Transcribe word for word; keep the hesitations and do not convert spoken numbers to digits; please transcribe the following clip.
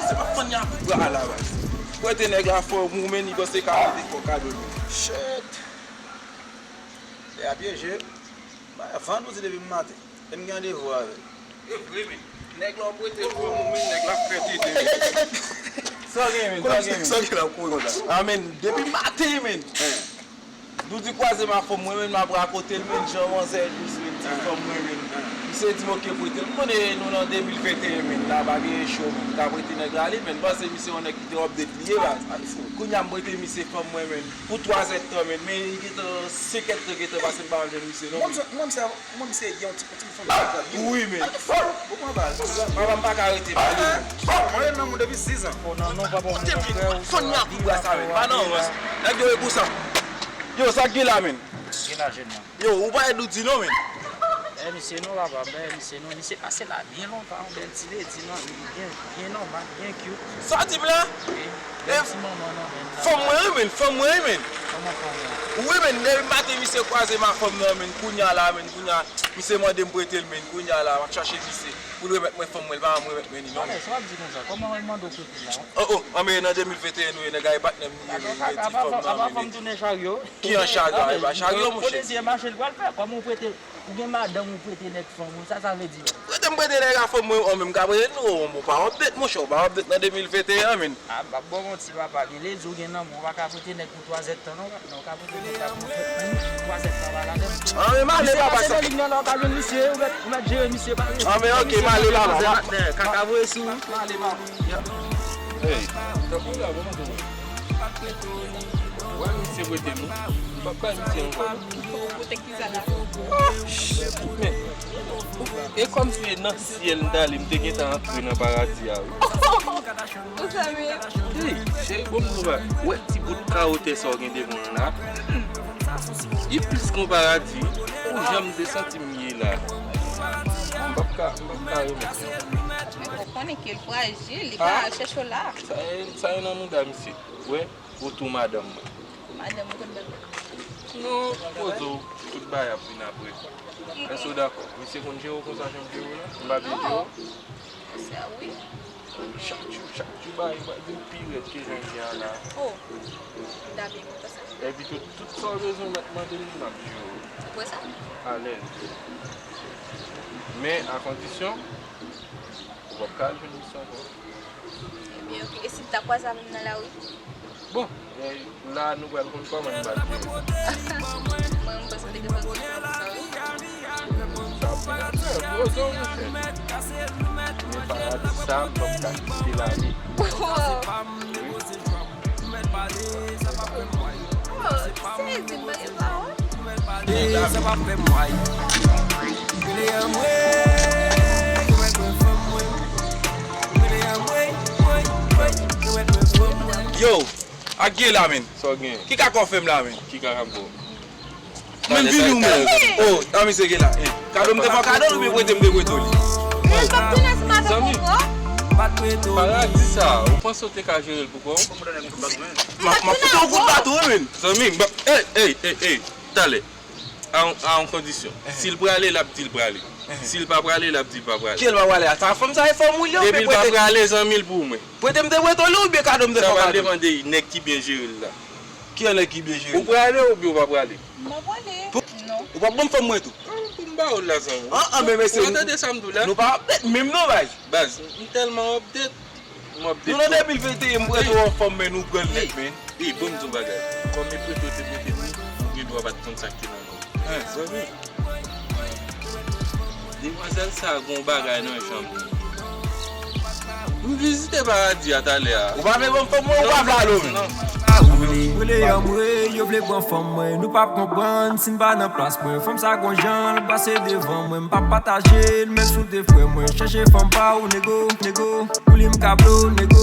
Se pa fann y ap pran la, baz. Prete nèg la fò, ou menm li panse ka prete fò kado, men. Shit. Lè a pyeje. Ba, vandredi depi maten. E m gen randevou avè l. E vre, men. Nèg la w prete fò, ou menm nèg la fè tete. Sa w gen, men? Sa w gen, men? Sa w gen la kouri konsa? A, men, depi maten, men. Nou di kwaze m a fanm mwen, men m ap rakonte l, men jan manzè dous, men ti fanm mwen, men. Misye di m, "Ok, prete l." M konnen nou nan de mil venteyen, men la pa gen cho, men. Ka prete nèg la li, men. M panse misye yon nèg ki te update li ye, baz. Kounye a m prete misye fanm mwen, men. Pou twa zèdtan, men. Men li gentan senk èdtan gentan pase m pa jwenn misye, non, men. Mwen, mwen, mwen, misye gen yon ti, ti fanm. Wi, men. Ou pran bal. Papa m pa ka rete pale, men. Mwen nan moun depi sis an. Kote m fann y ap pran sa, men. Pa nan rans. Nèg yo e konsa. Yo, sa k gen la, men? Gen la, jèn nan. Yo, ou pa e nou di non, men. Eh, misye non, papa, eh, misye non. Misye pase la byen lontan, yon bèl ti ledi, non. Li byen, byen nòmal, byen cute. Sa w di m la? Wi. Eh, bèl ti manman, non, men. Fanm mwen, wi, men. Fanm mwen, wi, men. Kòman fanm mwen? Wi, men. Depi maten, misye kwaze m a fanm nan, men. Kounye a la, men. Kounye a, misye mande m prete l, men. Kounye a la, m ap chache misye. Pou l remèt mwen fanm mwen, l pa janm remèt mwen li, non. Alè, sa w ap di konsa? Kòman w mande w prete l la? Oh, oh, anben nan de mil venteyen nou ye, nèg la e patnè m ye, men, men ti fanm nan, men. Papa fanm tounen chagyo. Ki an chagyo? E pa chagyo, monchè. Kote si e mache l pral fè? Kòman w prete, ou gen madanm ou prete nèg fanm ou, sa sa vle di? Prete m prete nèg a fanm mwen, an menm ka prete nou, bon, pa update, monchè, ou pa update nan de mil venteyen, men. A, m ap ba w manti, papa, gen ledi ou gen nan men w, ou pa ka prete nèg pou twa zèdtan, non. Non, w ka prete nèg la pou twa zèdtan, pa la menm. An, men m ale, papa, sa. Misye pase nan liy nan la, w ka jwenn misye, ou mèt, ou mèt jere misye, pa. An, men ok, m ale, papa. Kaka voye sou ou. M ale, papa. Hey, tanpri la, bon, bon. Wè, misye prete m, wi. M p ap bay misye ankò, non. Kote ki sa la? Men, e kòmsi e nan syèl m t ale, m te gentan antre nan paradi a, wi. Ou sa, men? Hey, cheri, bon, m di w bagay. Wè ti bout kawo tè sa w gen devan w la? Li plis ke yon paradi, wi. Ou jan m te santi m ye la. M p ap ka, m p ap ka remèt li. Ou konnen ke l frajil, li ka chèche w la. Sa e, sa e nan mouda misye. Wè, retour madanm mwen. Madanm ou konn bat ou? Non, poze w, tout bagay ap vin apre. Èske w dakò? Misye konn jere w konsa jan m jere w la? M pa byen jere w? Oh, sa wi. Chak jou, chak jou bagay yo pral vin pi rèd ke jan l ye a la. Oh, m ta byen kontan sa. Epi tout, tout sa w bezwen mèt mande m, m ap jere w. Ou kwè sa? Alèz. Men a kondisyon, ou p ap ka al jwenn misye ankò. Ebyen, ok. E si m ta kwaze avè l nan lari? Bon, e, la nou pral konn kòman n pral jere. Mwen, m panse m te gen fòs pou sa, wi. Sa ap vin apre, poze w, monchè. Men paradi sa, m p ap ka kite l ale. Oh, sezi, m pa gen pawòl. Yo, ak gen la, men. Sa w gen? Ki kaka w fè m la, men? Ki kaka m fè w? Men vini ou menm. Oh, an misye gen la. Eh, kado m te fè kado l oubyen prete m te prete w li? Men m p ap tounen sou madanm ou ankò. Paradi sa, ou panse w te ka jere l pou kò w? M ap, m ap fout yon kout baton, wi, men. Zanmi, m ap, ey, ey, ey, ey, talè. A yon, a yon kondisyon. Si l prale, l ap di l prale. Si l pa prale, l ap di l pa prale. Kiyès pa prale a? Sa fanm sa e fanm ou li, ou prete. Depi l pa prale, zanmi l pou mwen. Prete m te prete w li oubyen kado m te fè w kado? Sa pral depann de nèg ki byen jere l la. Ki nèg ki byen jere l? Ou prale oubyen ou pa prale? M pa prale. Non. Ou p ap ban m fanm mwen tou? An, pou m ba w l la, zanmi. An, an, men mesye, ou pa tande sa m di w la? Nou pa update menm non, baz. Baz, m tèlman update. M ap di nou nan de mil venteyen, m prete w yon fanm, men nou pran l nèt, men. Ey, ban m di w bagay. Kòm e prete w te prete m li, ou gen dwa pa t konn sa k te nan men w. Zanmi, demwazèl sa a gen yon bagay nan janm li. M vizite paradi a talè a. Ou pa vle ban m fanm mwen, ou pa vle ale w menm? Non. Woule, woule, anmwe, yo vle pran fanm mwen, nou p ap konprann si m pa nan plas mwen. Fanm sa gon jan l pase devan mwen, m p ap pataje l, menm si w te frè mwen. Chèche fanm pa w, nego, nego. Pou li m ka blow, nego.